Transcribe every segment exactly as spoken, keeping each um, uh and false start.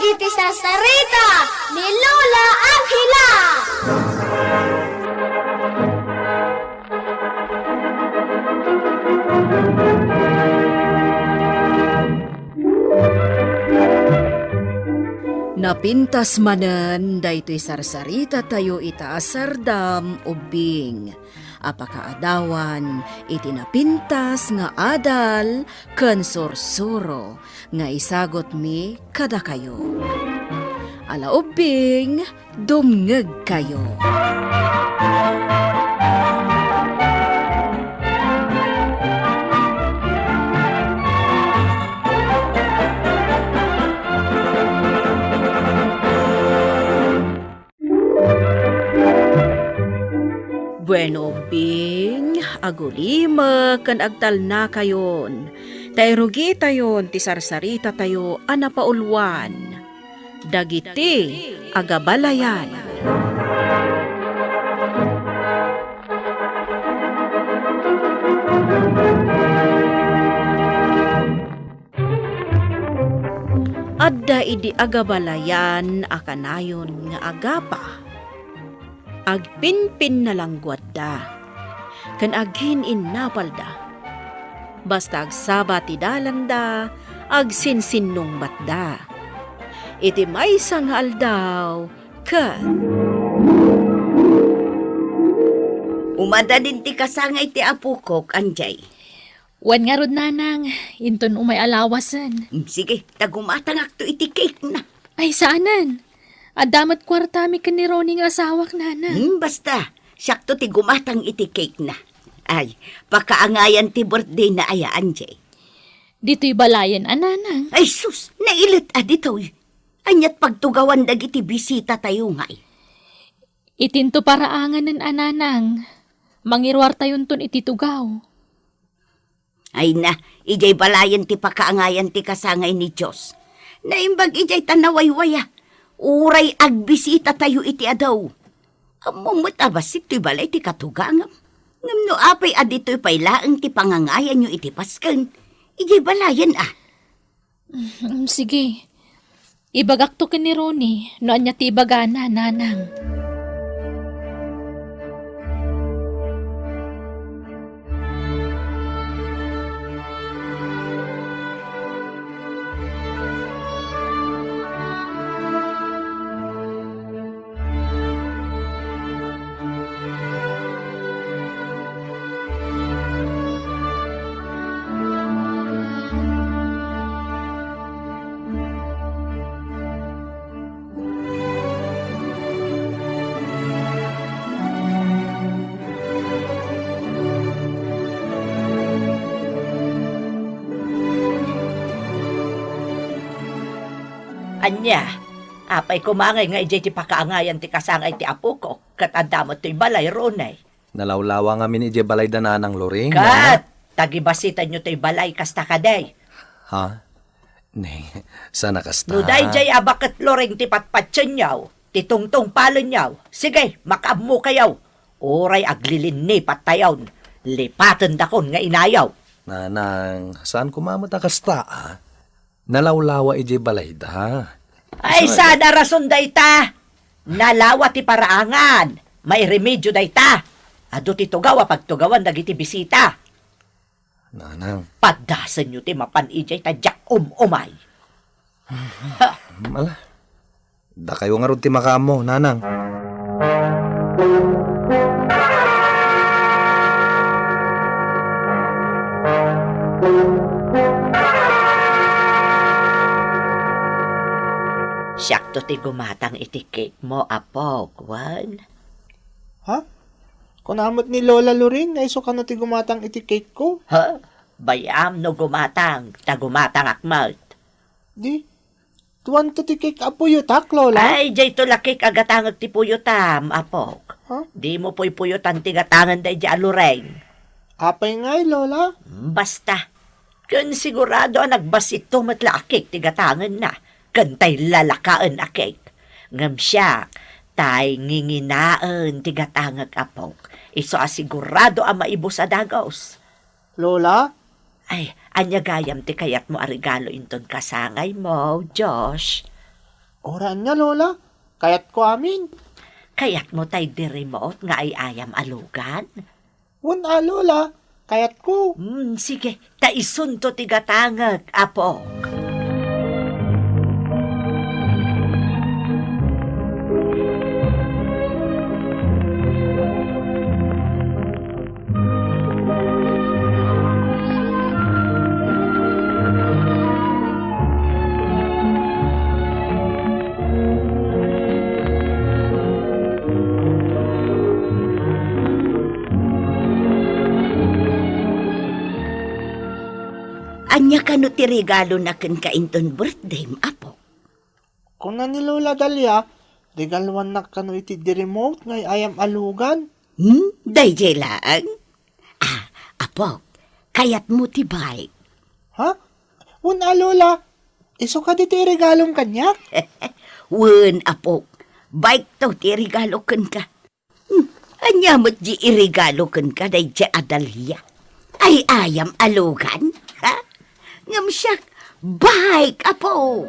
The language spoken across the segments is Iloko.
Iti sarsarita ni Lola Angela. Napintas manen daytoy sarsarita tayo ita a sardam ubbing a pakaadawan iti napintas nga adal ken sursuro nga isagutmi kadakayo. Ala ubbing, dumngegkayo. Bueno, ubbing, agulimek ken agtalnakayon, ta irugitayon ti sarsarita tayo a napauluan, Dagiti Agabalayan. Adda idi agabalayan a kanayon nga agapa. Agpinpinnalangguadda ken agin-innapalda. Basta agsaba ti dalanda, agsinsinnungbatda. Iti maysa nga aldaw, ket umadadin ti kasangay ti apokok, Anjay. Wen ngarud, Nanang, inton umay a lawasen. Mm, sige, ta gumatangakto iti cake na. Ay, saanen. Adda met kuartami ken ni Ronnie nga asawak, Nanang. Hmm, basta, siakto ti gumatang iti cake na. Ay, pakaangayan ti birthday na aya, Anjay. Ditoy balayen a, Nanang. Ay, sus, nailet a ditoy. Aniat pagtugawan dagiti bisita tayo ngay? Itinto paraanganen a, Nanang. Mangiruartayonton iti tugaw. Ay na, idiay balayen ti pakaangayan ti kasangay ni Dios. Naimbag idiay ta nawaywaya. Uray agbisita tayo iti adaw. Ammo met a bassit toy balay ti katugangam. Ngem no apay a ditoy pay laeng ti pangangayanyo iti pasken, idiay balayen a. Mm, sige. Ibagakto ken ni Ronnie no ania ti ibagana, Nanang. Ania, apay koma ngay nga idiay ti pakaangayan ti kasangay ti apokok, ket adda met toy balay, Ronnie? Nalawlawa ngamin idiay balayda Nanang Loring, Kat, Nanang. Tagibasitanyo toy balay, kasta kadi? Ha? Neng, sana kasta. No daydiay a baket Loring ti patpatienyo, ti tungtungpalenyo, sige, makaammokayo. Uray aglilinnipat tayon, lipatendakon nga inayo. Nanang, saan koma met a kasta, a? Nalawlawa idiay balayda. Ay, saan a rason dayta? Nalawa ti paraangan. Mairemedio dayta. Adu ti tugaw a pagtugawan dagiti bisita. Nanang. Paddasenyo ti mapan idiay ta diak um-umay. Ala. Dakayo ngarud ti makaammo, Nanang. Siakto ti gumatang iti cake mo, Apok, wen? Ha? Kuna met ni Lola Loring nga isu kano ti gumatang iti cake ko? Ha? Bay-am no gumatang, ta gumatangak met. Di, tuanto ti cake a puyotak, Lola? Ay, dayto la cake a gatangek ti puyotam, Apok. Ha? Dimo puypuyotan ti gatangen daydiay a Loring. Apay ngay, Lola? Basta. Ken sigurado a nagbasitto met la a cake ti gatangenna, ken tay lalakaen a cake. Ngem siak, tay nginginaen ti gatangek, Apok. Isu a sigurado a maibus a dagus. Lola? Ay, ania gayam ti kayatmo a regalo inton kasangaymo, Josh? Uray ania, Lola. Kayatko amin. Kayatmo tay di remote nga ay-ayam a lugan? Wen a, Lola. Kayatko. Hmm, sige. Ta isunto ti gatangek, Apok. Ania kano ti regalona kenka inton birthdayem, Apo? Kuna ni Lola Dalia, regaluannak kano iti di remote nga ay-ayam a lugan. Hmm? Daydiay laeng? Ah, Apok, kayatmo ti bike? Ha? Wen a, Lola. Isu kadi ti iregalom kaniak? Wen, Apok. Bike to ti iregalo kenka. Hmm, ania met di iregalo kenka daydiay a Dalia? Ay-ayam a lugan, ha? Ngem siak, bike, Apo!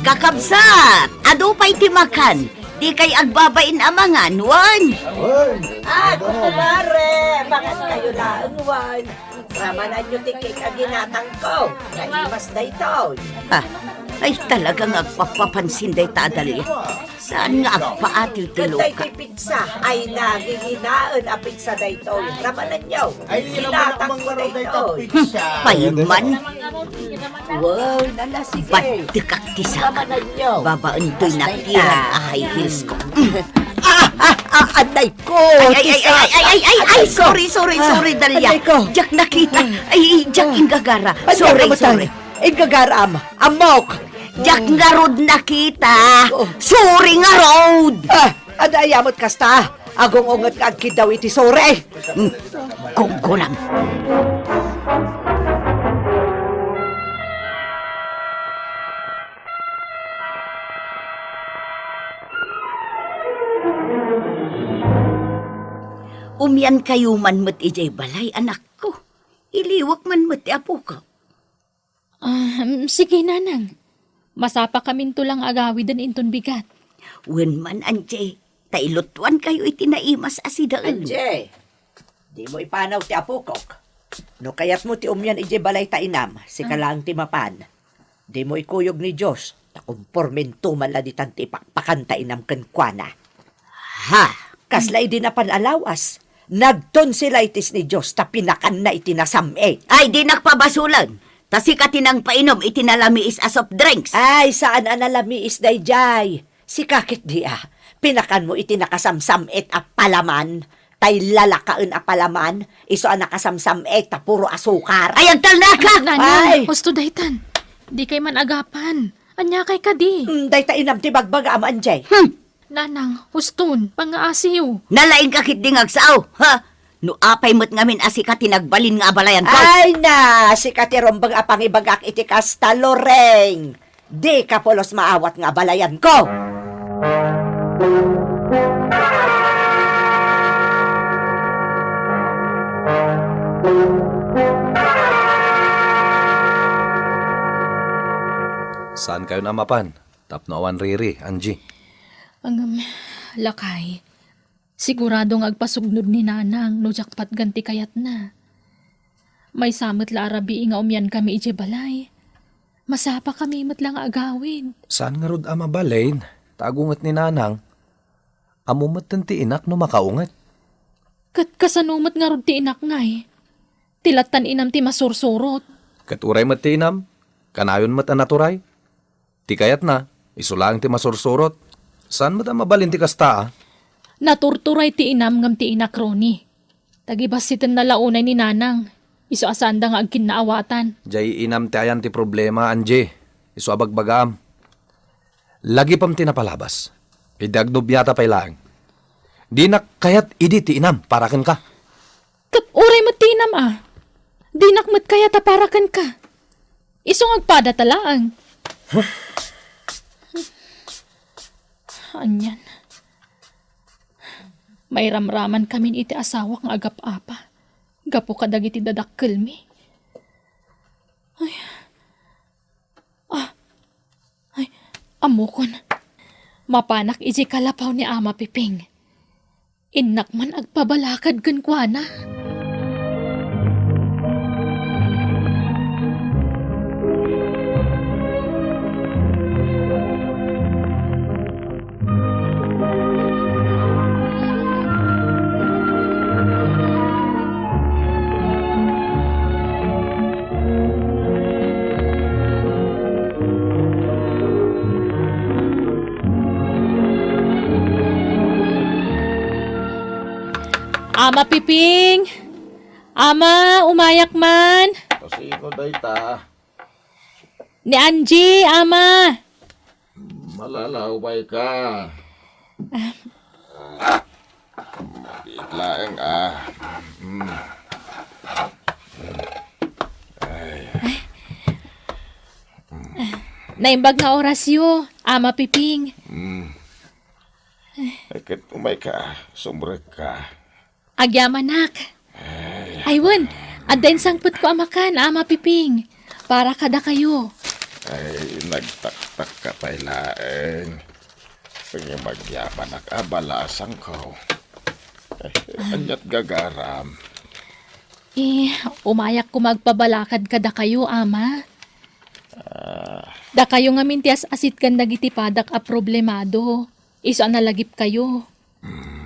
Kakabsat, adu pay ti makan. Dikay agbabain a mangan, wen? Wen. Ah, kumare, mangan kayo laeng, wen. Ramananyo ti cake a ginatangko. Naimas daytoy. Ah, ay, talaga nga agpapapansin dayta a Dalia. Saan nga agpaati ti luka? Ket daytoy pizza, ay nagiginaen a pizza daytoy. Ramananyo. Ay, ginatangko daytoy. Hmm, payman. Wow, nala, sige. Baddekak ti saka. Babaen toy natiran a high heels ko. Ah, ah, ah, anay ko. Ay, ay, ay, sorry, sorry, sorry, Dalia. Anay ko. Diak nakita. Ay, diak inggagara. Sorry, sorry. Inggagara, ama. Amok. Diak ngarud nakita. Sorry ngarud. Ah, adda aya met kasta. Agung-unget nga agkiddaw iti sorry. Hmm, gunggonam. Umiankayo man met idiay balay, anakko. Iliwek man met ti apoko. Ah, mm, sige, nanang. Masapakaminto la nga agawiden inton bigat. Wen man, Angie, ta ilutuankayo iti naimas a sidaen. Angie, dimo ipanaw ti apokok. No kayatmo ti umian idiay balay ta inam, sika laeng ti mapan. Dimo ikuyog ni Dios, ta kumporminto man la ditan ti ipakpakan ta inam kenkuana. Ha? Kasla idi napan a lawas, nagtonsillitis ni Dios ta pinakanna iti nasam-it. Ay, dinak pabasolen, ta sika ti nangpainom iti nalamiis a soft drinks. Ay, saan a nalamiis daydiay. Sika ketdi a, pinakanmo iti nakasamsam-it a palaman, tay lalakaen a palaman, isu a nakasamsam-it ta puro asukar. Ay, agtalnaka! Nanang, husto daytan. Dikay man agapan. Aniakay kadi? Mm, dayta inam ti bagbagaam, Angie. Hmm. Nanang, huston, pangngaasiw. Nalaingka ketdi nga agsao, ha? No apay met ngamin a sika ti nagbalin nga abalayanko. Ay na, sika ti rumbeng a pangibagak iti kasta, Loreng. Dika pulos maawat nga abalayanko. Saankayon a mapan? Tapno awan riri, Angie. Ngem, lakay, sigurado nga agpasugnod ni Nanang no diak patgan ti kayatna. Maysa met la a rabii nga umiankami idiay balay. Masapakami met la nga agawid. Saan ngarud a mabalin, ta agunget ni Nanang. Ammo metten ti inak no makaunget. Ket kasano met ngarud ti inak, ngay? Ti lattan inam ti masursurot. Ket uray met ti inam, kanayon met a naturay. Ti kayatna, isu laeng ti masursurot. Saan met a mabalin ti kasta, a? Naturturay ti inam ngem ti inak, Ronnie. Tagibassitenna la unay ni Nanang. Isu a saanda nga agkinnaawatan. Jay inam ti ayan ti problema, Angie. Isu a bagbagaam. Lagipem ti napalabas. Idi agnobiata pay laeng. Dinak kayat idi ti inam para kenka. Ket uray met ti inam a. Dinak met kayat a para kenka. Isu nga agpadata laeng. Anian. Mairamraman kamin iti asawak nga agap-apa gapu kadagiti dadakkelmi. Ay. Ah. Ay, ammokon. Mapanak idiay kalapaw ni Ama Piping. Innak man agpabalakad kenkuana. Ama Piping! Ama, umayak man! Kasino dayta? Ni Angie, Ama! Malalaw pay ka. Biit laeng, ah. Mm. Ay. Naimbag nga orasyo, Ama Piping. Mm. Ay, ket umay ka, sumrek ka. Agyamanak. Ay, wen, adda insangpetko a makan, Ama Piping, para kadakayo. Ay, nagtaktak ka pay laeng. Ngem agyamanak a balasangko. Ay, aniat gagaram? Eh, umayak koma agpabalakad kadakayo, Ama. Ah. Dakayo ngamin ti as-asitgan dagiti padak a problemado. Isu a nalagipkayo. Mm.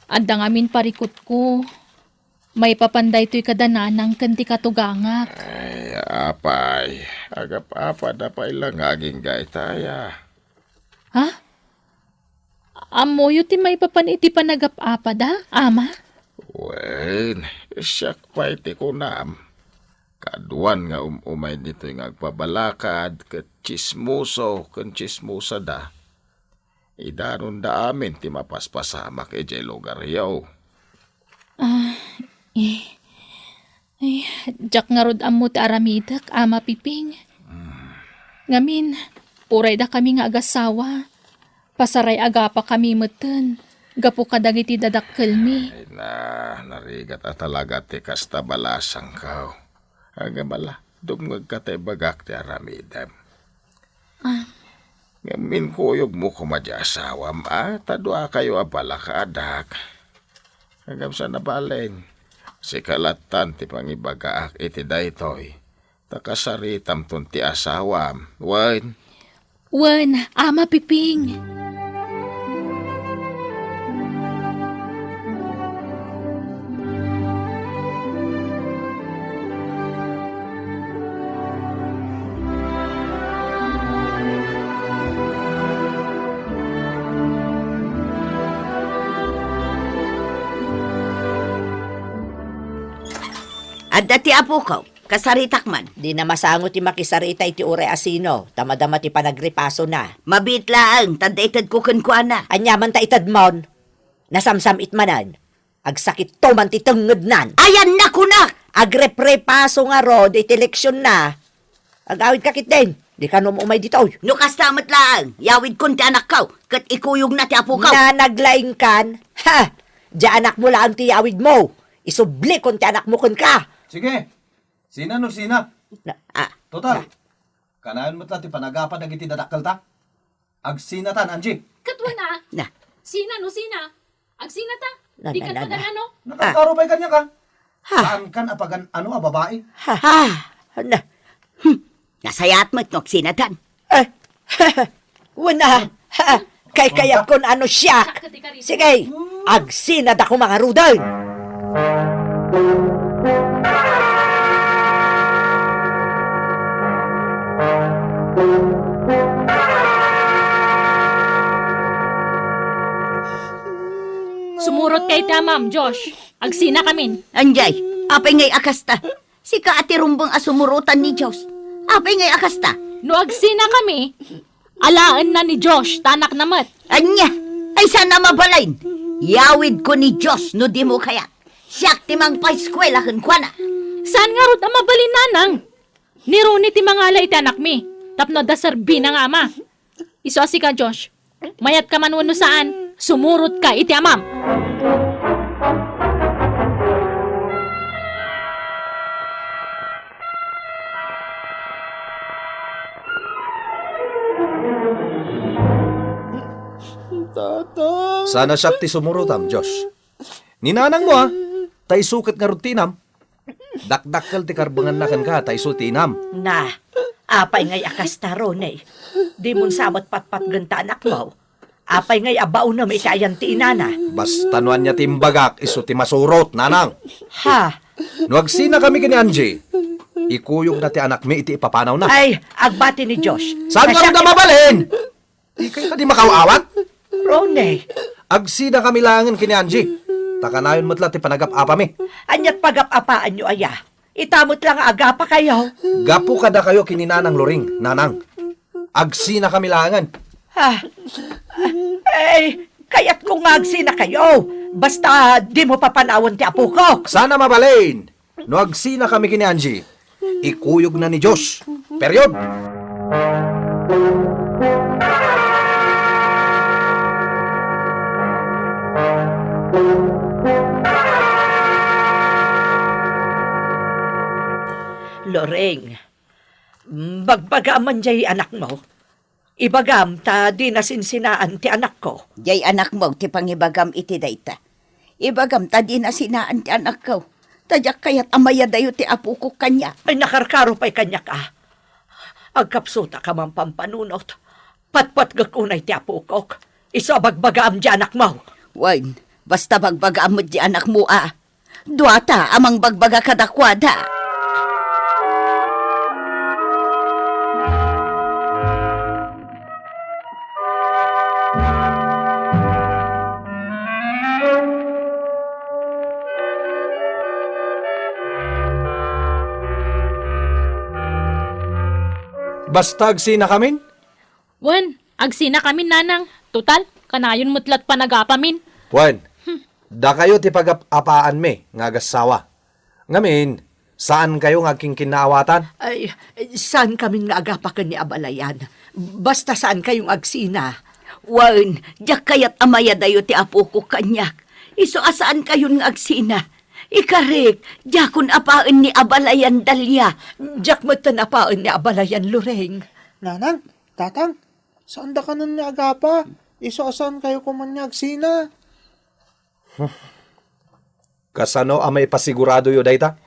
Adda ngamin parikutko. Maipapan daytoy kada nanang ken ti katugangak. Ay, apay, agap-apada pay la nga agingga itaya. Ha? Ammoyo ti maipapan iti panagap-apada, Ama? Wen, siak pay ti kunam. Kaduan nga um-umay ditoy nga agpabalakad ket tsismoso ken tsismosada. Idanonda amin ti mapaspasamak idiay lugaryo. Ah, eh. Ay, diak ngarud ammo ti aramidek, Ama Piping. Ngamin, uray dakami nga agasawa, pasaray-agapakami metten gapu kadagiti dadakkelmi. Ay na, narigat a talaga ti kasta balasangko. Ngem ala, dumngegka ta ibagak ti aramidem. Ah. Ngem inkuyogmo koma ti asawam, a, ta duakayo a balakaadak. Ngem saan a balen, sika lattan ti pangibagaak iti daytoy, ta kasaritamton ti asawam, wen. Wen, Ama Piping. Adda ti apoko, kasaritak man. Dina masango ti makisarita iti uray a sino, ta madama ti panagripasona. Mabiit laeng, ta adda itedko kenkuana. Aniaman ta itedmon? Nasamsam-it manen. Agsakitto man ti tengngednan. Ayanna kunak! Agreprepaso ngarud iti leksionna. Agawidka ketdin. Dika no umay ditoy. No kasta met laeng, yawidkon ti anakko, ket ikuyogna ti apokaw. Nanaglaingkan? Ha! Di anakmo laeng ti yawidmo. Isublikon ti anakmo kenka. Sige. Sina no sina? Na, ah, Total, na. Kanayon met la ti panagapa dagiti dadakkelta. Agsinatan, Angie. Ket wen a? Na. Sina no sina? Agsinata? Na, Di na, ket na, na. Pagan-ano? Nakakaro pay kaniak, a? Ha? Saankan a pagan-ano a babai? Ha? Ha? Na. Hmm. Nasayaat met no agsinatan. Eh. Wen a. Ha? Kaykayat kon ano siak. Sige. Agsinada koma ngaruden. Sumurot ka iti amam, Josh. Agsinakamin. Anjay, apay ngay a kasta? Sika a ti rumbeng a sumurotan ni Josh. Apay ngay a kasta? No agsinakami, alaenna ni Josh, ta anakna met. Ania? Ay, saan a mabalin? Yawidko ni Josh no dimo kayat. Siak ti mangpaeskuela kenkuana. Saan ngarud a mabalin, nanang? Ni Ronnie ti mangala iti anakmi, tapno adda serbina nga ama. Isu a sika, Josh, mayat ka man wenno saan, sumurot ka iti amam. Tata. Saan a siak ti sumurotam, Josh. Ni nanangmo, a, ta isu ket ngarud ti inam. Dakdakkel ti karbenganna kenka, ta isu ti inam. Na, apay ngay a kasta, Ronnie? Dimon sa met patpatgen ta anakmo. Apay ngay a baonem iti ayan ti inana? Basta no ania ti imbagak, isu ti masurot, nanang. Ha? No agsinakami ken ni Angie, ikuyogna ti anakmi iti ipapanawna. Ay, agbati ni Josh. Saan nga Kasiak ti mabalin? Dikay kadi makaaw-awat? Ronnie. Agsinakami laengen ken ni Angie. Ta kanayon met la ti panagap-apami. Aniat pagap-apaanyo aya? Ita met la nga agapakayo. Gapu kadakayo ken ni Nanang Loring, nanang. Agsinakami laengen. Ah. Ay, kayatko nga agsinakayo. Basta dimo papanawen ti apokok. Saan a mabalin? No agsinakami ken ni Angie, ikuyogna ni Josh. Period. Loring, bagbagaam man jay anakmo. Ibagam ta dina sinsinaan ti anakko. Jay anakmo ti pangibagam iti dayta. Ibagam ta dina sinaan ti anakko. Ta diak kayat a mayadayo ti apokok kaniak. Ay, nakarkaro pay kaniak, a. Agkapsutak a mampampanunot. Patpatgek unay ti apokok. Isu a bagbagaam di anakmo. Wen, basta bagbagaam met di anakmo, a. Duata a mangbagbaga kadakuada. Basta agsinakamin? Wen, agsinakamin, nanang. Total, kanayon met la't panagapamin. Wen, dakayo ti pagap-apaanmi nga agassawa. Ngamin, saankayo nga agkinkinnaawatan? Ay, saankamin nga agapa ken ni abalayan. Basta saankayong agsina. Wen, diak kayat a mayadayo ti apokok kaniak. Isu a saankayon nga agsina. Ikarik, diakon apaen ni abalayan, Dalia. Diak metten apaen ni abalayan, Loring. Nanang, Tatang, saandakanon nga agapa? Isu a saankayo koman nga agsina. Kasano a maipasiguradoyo dayta?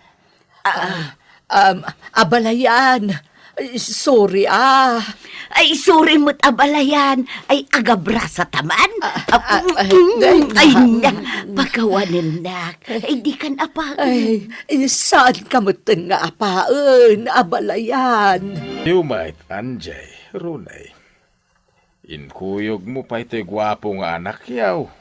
Ah, um, abalayan. Ay, sorry, a. Ay, sorry met, abalayan. Ay, agabrasa ta man. Ah, ah, ay, ay, ay, na, pakawanennak. Ay, dikan apaen. Ay, saanka metten nga apaen, abalayan. Umay, Angie, Ronnie. Inkuyogmo pay toy guapo nga anakyo.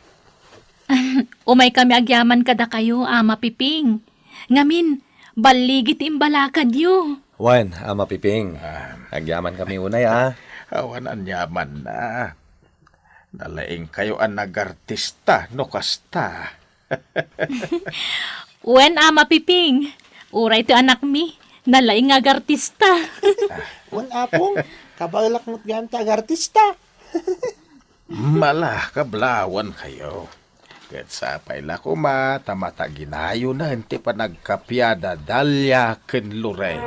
Umaykami agyaman kadakayo, Ama Piping. Ngamin, balligi ti imbalakadyo. Wen, Ama Piping. Ah. Agyamankami unay, a. Awan aniamanna. Nalaingkayo a nagartista no kasta. Wen, Ama Piping, uray ti anakmi, nalaing nga agartista. Wen, Apong, kabaelak met gayam ti agartista. Mala, kablawankayo. Ket sapay la koma ta mataginayonen ti panagkappia da Dalia ken Loring.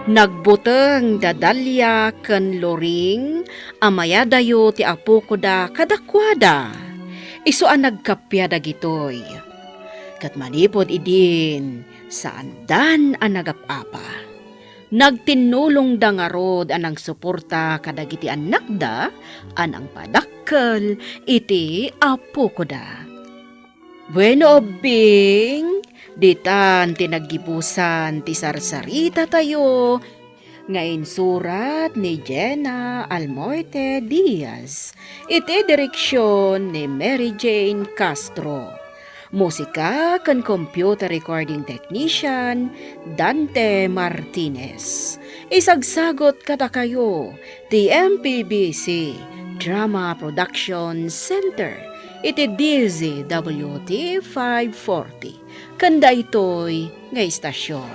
Nagbuteng da Dalia ken Loring a mayadayo ti apokoda kadakuada. Isu a nagkappia dagitoy. Ket manipud idin, saandan a nagap-apa. Nagtinnulongda ngarud a nangsuporta kadagiti annakda a nangpadakkel iti apokoda. Bueno, ubbing, ditan ti naggibusan ti sarsaritatayo. Nga insurat ni Jenna Almoite Diaz, iti direksion ni Mary Jane Castro. Musika ken computer recording technician, Dante Martinez. Isagsagut kadakayo ti M P B C Drama Production Center iti D Z W T five forty. Ken daytoy nga istasyon.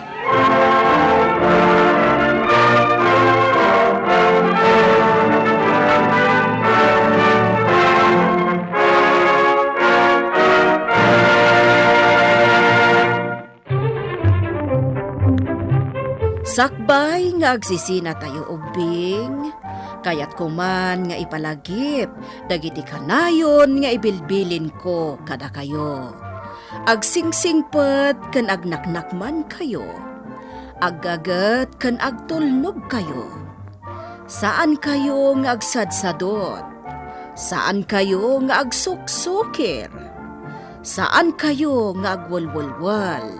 Sakbay nga agsisinatayo ubbing, kayatko man nga ipalagip dagiti kanayon nga ibilbilinko kadakayo. Agsingsingpet ken agnaknakmankayo, aggaget ken agtulnogkayo. Saankayo nga agsadsadot, saankayo nga agsuksukir, saankayo nga agwelwelwel.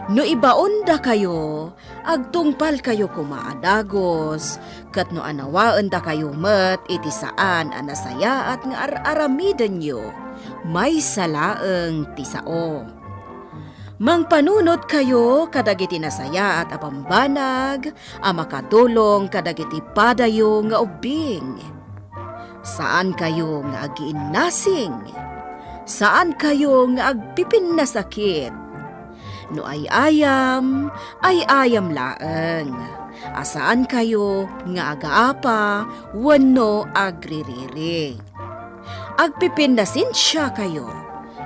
No ibaondakayo, agtungpalkayo koma a dagus, ket no anawaendakayo met iti saan a nasayaat nga ar-aramidenyo, maysa laeng ti sao. Mangpanunotkayo kadagiti nasayaat a bambanag a makadulong kadagiti padayo nga ubbing. Saankayo nga agiinnasing. Saankayo nga agpipinnasakit. No ay-ayam, ay-ayam laeng. A saankayo nga agaapa wenno agririri. Agpipinnasensiakayo,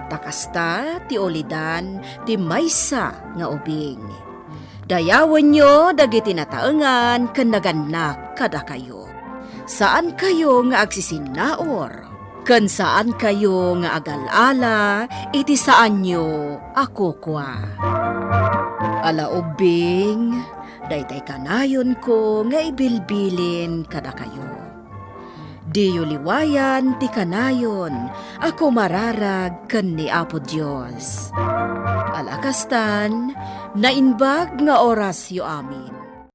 ta kasta ti ulidan ti maysa nga ubing. Dayawenyo dagiti nataengan ken nagannak kadakayo. Saankayo nga agsisinnaur, ken saankayo nga agal-ala iti saanyo a kukua. Ala ubbing, daytay kanayonko nga ibilbilin kadakayo. Diyo liwayan ti kanayon a kumararag ken ni Apo Dios. Ala kastan, naimbag nga orasyo amin.